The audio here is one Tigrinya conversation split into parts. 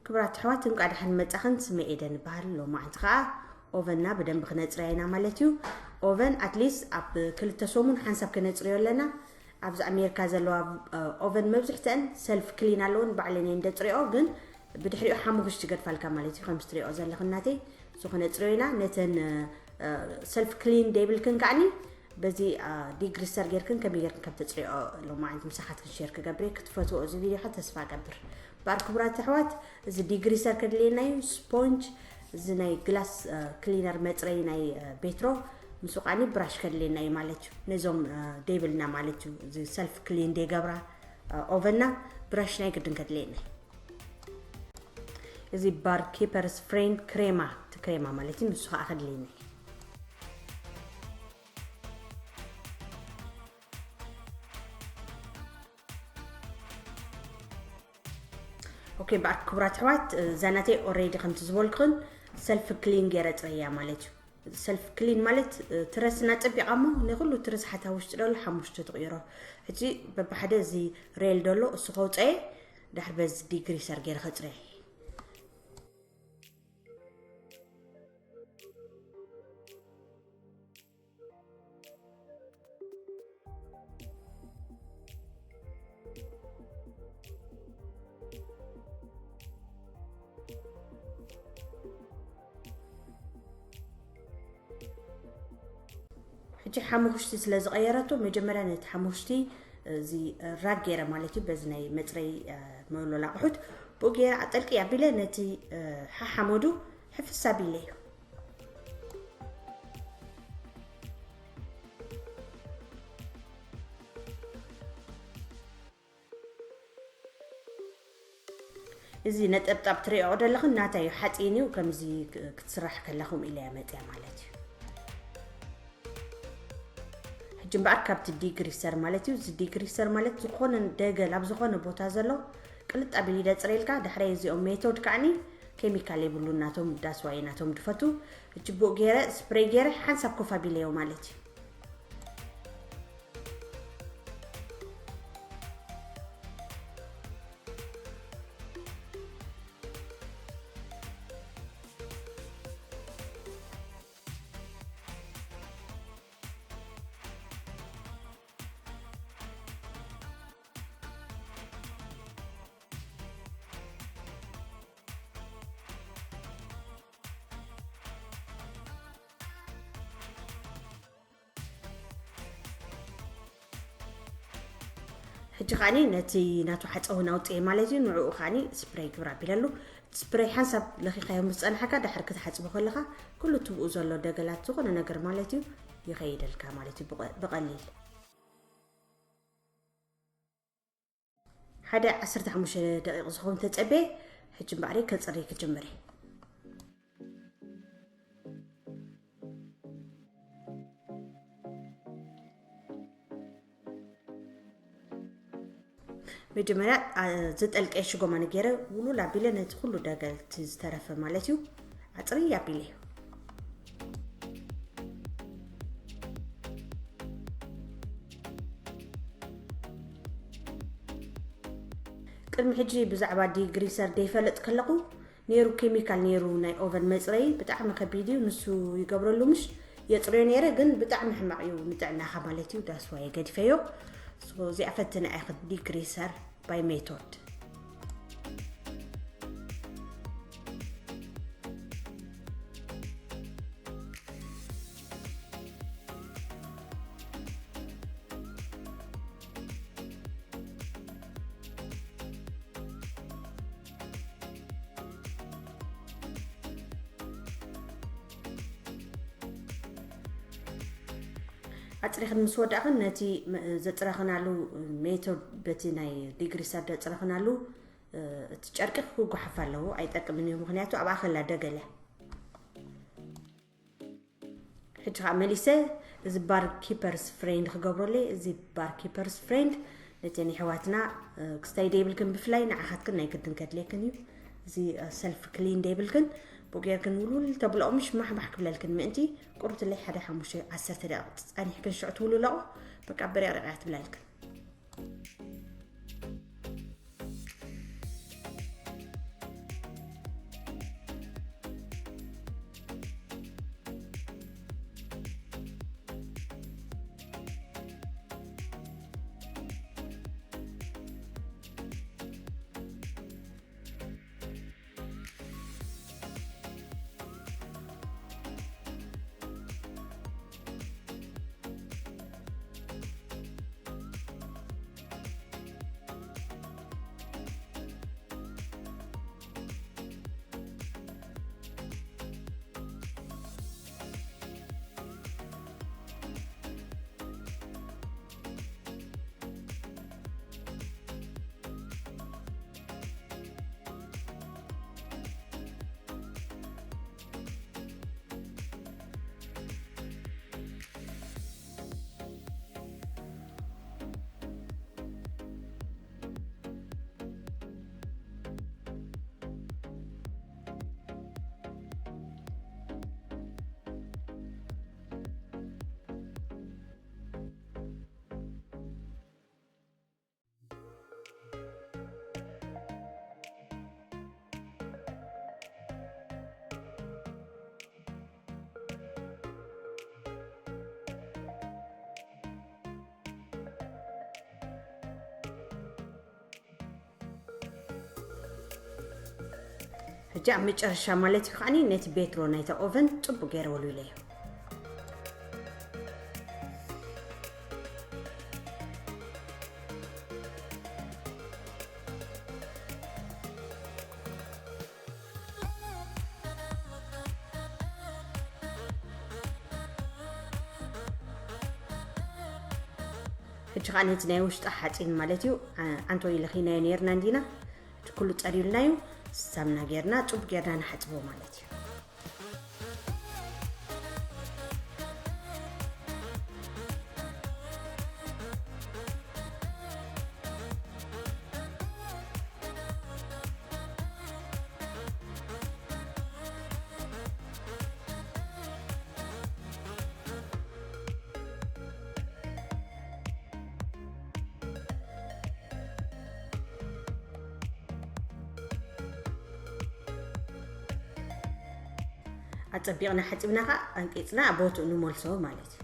ክብራት ኣሕዋት፣ እንኳዕ ደሓን መጻኽን። ስመ ኤደን ይበሃል። ሎማዓንቲ ኸዓ ኦቨንና ብደንብ ክነጽርያ ኢና ማለት እዩ። ኦቨን ኣትሊስት ኣብ ክልተ ሰሙን ሓንሳብ ክነጽርዮ ኣለና። ኣብዚ ኣሜሪካ ዘለዋ ኦቨን መብዝሕተን ሰልፍ ክሊን ኣለውን፣ ባዕለን እየን ደጽርዮ። ግን ብድሕሪኡ ሓሙኽሽቲ ገድፋልካ ማለት እዩ። ከም ትሪኦ ዘለኽን ናተይ፣ እዚ ክነጽርዮ ኢና። ነተን ሰልፍ ክሊን ደይብልክን ከዓኒ በዚ ዲግሪሰር ጌርክን ከመይ ጌርክን ከም ተጽሪኦ ሎማዓንቲ ምሳኻትክን ሼር ክገብር እየ። ክትፈትዎ እዚ ቪድዮ ኸ ተስፋ እገብር። እምበኣር ክቡራት ኣሕዋት፣ እዚ ዲግሪሰር ከድልየና እዩ፣ ስፖንጅ፣ እዚ ናይ ግላስ ክሊነር መጽረይ ናይ ቤትሮ፣ ምስ ቃኒ ብራሽ ከድልየና እዩ ማለት እዩ። ነዞም ደይብልና ማለት እዩ፣ እዚ ሰልፍ ክሊን ደይገብራ ኦቨንና ብራሽ ናይ ግድን ከድልየና እዩ። እዚ ባር ኪፐርስ ፍሬንድ ክሬማ፣ እቲ ክሬማ ማለት እዩ፣ ንሱ ኸዓ ከድልየና እዩ። ኦኬ፣ እምበኣር ክቡራት ኣሕዋት፣ እዛ ናተይ ኦሬዲ ከምቲ ዝበልኩኽን ሰልፍ ክሊን ገይረ ጽረያ ማለት እዩ። ሰልፍ ክሊን ማለት ትረስና ጸቢቓ እሞ ንኹሉ ትረስ ሓታ ውሽጢ ደሎ ሓሙሽተ ትቕይሮ። ሕጂ በብሓደ እዚ ሬል ደሎ እሱ ከውፀየ ድሕር በዚ ዲግሪሰር ገይረ ከጽረየ። ሕጂ ሓሙኽሽቲ ስለ ዝቐየረቶ፣ መጀመርያ ነቲ ሓሙኽሽቲ እዚ ራግ ገይረ ማለት እዩ፣ በዚ ናይ መጽረይ መወልወል ኣቑሑት ብኡ ገይረ ኣጠልቂ ኣቢለ ነቲ ሓሓመዱ ሕፍስ ኣቢለ እዩ። እዚ ነጠብጣብ ትሪኦ ዘለኽን ናታ እዩ፣ ሓፂን እዩ። ከምዚ ክትስራሕ ከላ ከምኡ ኢለ እያ መፅያ ማለት እዩ። ሕጂ እምበኣር ካብቲ ዲግሪሰር ማለት እዩ። እዚ ዲግሪሰር ማለት ዝኾነ ደገል ኣብ ዝኾነ ቦታ ዘሎ ቅልጥ ኣቢሉ ይደፅረልካ። ዳሕራይ እዚኦም ሜቶድ ከዓኒ ኬሚካል የብሉ ናቶም ዳስዋይ ናቶም ድፈቱ። ሕጂ ብኡ ገይረ ስፕሬይ ገይረ ሓንሳብ ኮፍ ኣቢለዮ ማለት እዩ። ሕጂ ኸዓኒ ነቲ ናቱ ሓፀውን ኣውፅኤ ማለት እዩ። ንዕኡ ኸዓኒ ስፕሬይ ግብር ኣቢለሉ። ስፕሬይ ሓንሳብ ለኺኻዮ ምስ ፀናሓካ፣ ድሕር ክትሓፅቦ ከለኻ ኩሉ ትብኡ ዘሎ ደገላት ዝኾነ ነገር ማለት እዩ ይኸይደልካ ማለት እዩ ብቐ-፣ ብቐሊል። ሓደ ዓሰርተ ሓሙሽተ ደቂቕ ዝኸውን ተጸበየ። ሕጂ እምበኣር ከጽሪ ክጅምር እየ። መጀመርያ፣ አ፣ ዝጠልቀ ሽጎማ ነገረ ውሉል ኣቢለ ነቲ ኩሉ ደገልቲ ዝተረፈ ማለት እዩ። ኣጽሪ ኣቢለ እዩ። ቅድሚ ሕጂ ብዛዕባ ዲግሪሰር ደይፈለጥ ከለኹ ነይሩ ኬሚካል ነይሩ ናይ ኦቨን መጽረይ ብጣዕሚ ከቢድ እዩ። ንሱ ይገብረሉ ምሽ የጽረዮ ነይረ፣ ግን ብጣዕሚ ሕማቕ እዩ ንጥዕናኻ ማለት እዩ። ዳስዋ የገዲፈዮ። So፣ እዚኣ ፈትነ ኣይኽድ ዲግሪሰር ባይ ሜቶድ። ኣጽሪኽን ምስ ወዳእኽን ነቲ መ-፣ ዘጽረኽናሉ ሜቶድ በቲ ናይ ዲግሪ ሰብ ዘጽረኽናሉ፣ እ፣ እቲ ጨርቂ ክጉሓፍ ኣለዎ፣ ኣይጠቅምን እዩ። ምኽንያቱ ኣብኣ ከላ ደገለ። ሕጂ ኸዓ መሊሰ እዚ ባር ኪፐርስ ፍሬንድ ክገብረለይ። እዚ ባር ኪፐርስ ፍሬንድ ነተን የሕዋትና፣ እ፣ ክስታይ ደይብልክን ብፍላይ ንዓኻትክን ናይ ግድን ከድልየክን እዩ። እዚ፣ እ፣ ሰልፍ ክሊን ደይብልክን ብኡ ጌርክን ውልውል ተብልኦ ምሽ ማሕማሕ ክብለልክን ምእንቲ ቁሩብ ትለይ ሓደ ሓሙሽተ ዓሰርተ ደቂቕ ጸኒሕክን ሽዑ ትውልለኦ በቃ በሪቕሪቕ እያ ትብለልክን። ሕጂ ኣብ መጨረሻ ማለት እዩ ከዓኒ ነቲ ቤትሮ ናይታ ኦቨን ጽቡቅ ገይረ ወልዊለዮ። ሕጂ ከዓ ነቲ ናይ ውሽጢ ሓፂን ማለት እዩ፣ ዓ- ዓንቶ ኢለኺናዮ ነርና እንዲና። እቲ ኩሉ ፀሪዩልና እዩ። ሳምና ጌርና፣ ፁብ ጌርና ንሓፅቦ ማለት እዩ። ኣፀቢቕና ሓፂብና ከዓ ኣንቂፅና ቦትኡ ንመልሶ ማለት እዩ።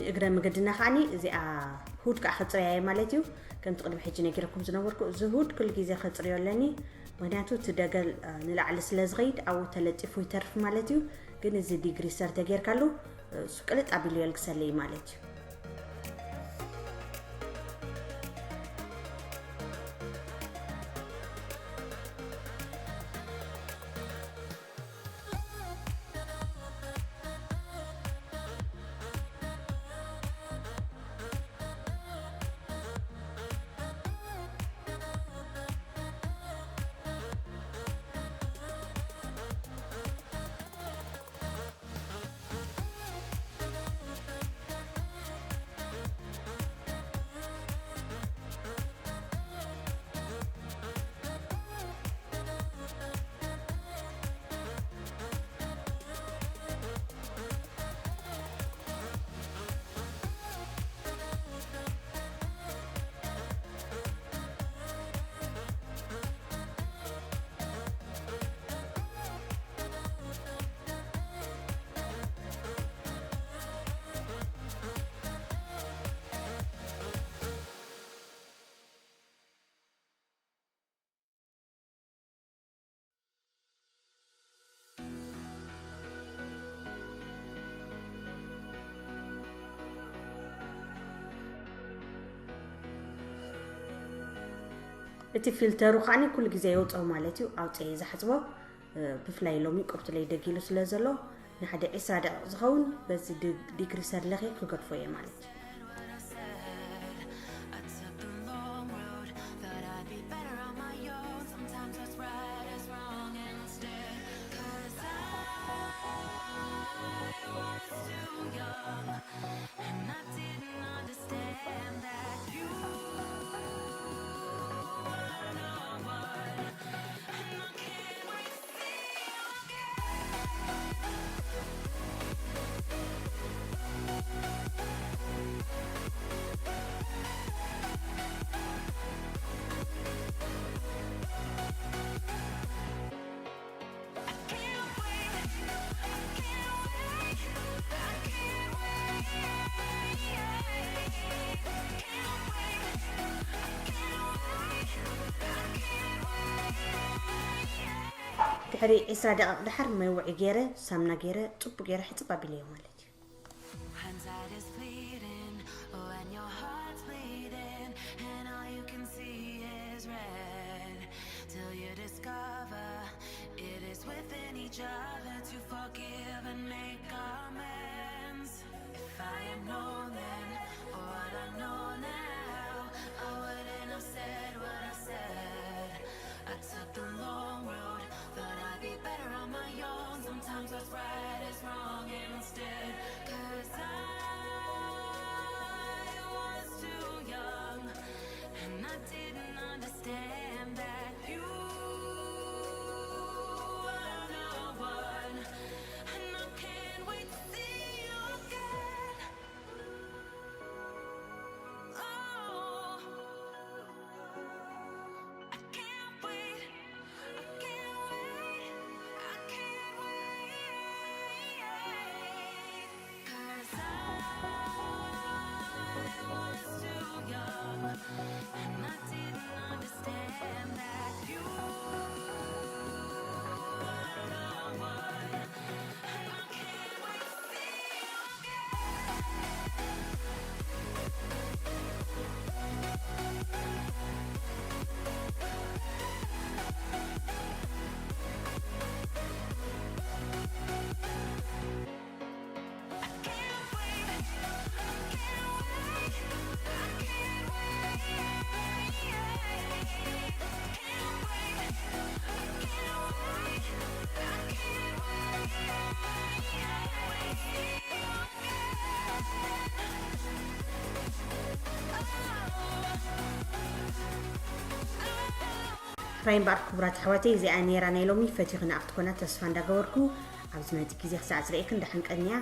ንእግረ መገድና ከዓኒ እዚኣ ሁድ ከዓ ከፅርያ እየ ማለት እዩ። ከምቲ ቅድሚ ሕጂ ነጊረኩም ዝነበርኩ፣ እዚ ሁድ ኩሉ ግዜ ከፅርዮ ኣለኒ፣ ምክንያቱ እቲ ደገል ንላዕሊ ስለ ዝኸይድ ኣብኡ ተለጢፉ ይተርፍ ማለት እዩ። ግን እዚ ዲግሪ ሰር ተጌርካሉ እሱ ቅልጥ ኣቢሉ የልግሰለይ ማለት እዩ። እቲ ፊልተሩ ከዓኒ ኩሉ ግዜ የውፅኦ ማለት እዩ። ኣውፅኤ ዝሓፅቦ፣ ብፍላይ ሎሚ ቆብትለይ ደጊሉ ስለ ዘሎ ንሓደ ዒስራ ደቂቕ ዝኸውን በዚ ዲግሪ ሰር ለኺ ክገድፎ እየ ማለት እዩ። ድሕሪ ዒስራ ደቂቕ ድሓር መውዒ ገይረ፣ ሳምና ገይረ፣ ጽቡቅ ገይረ ሕጽብ ኣቢለዮ ማለት እዩ። Hindsight is fleeting when your heart's bleeding and all you can see is red till you discover it is within each other to forgive and make amends. If I had known then what I know now, I wouldn't have said what I said. I took the long road, thought I'd be better on my own. Sometimes what's right is wrong instead. ራይ እምበኣር ክቡራት ኣሕዋተይ፣ እዚኣ ነይራ ናይ ሎሚ። ፈቲኽና ክትኮና ተስፋ እንዳገበርኩ፣ ኣብ ዝመጽእ ግዜ ክሳዕ ዝርእየክን ደሓን ቀንያ።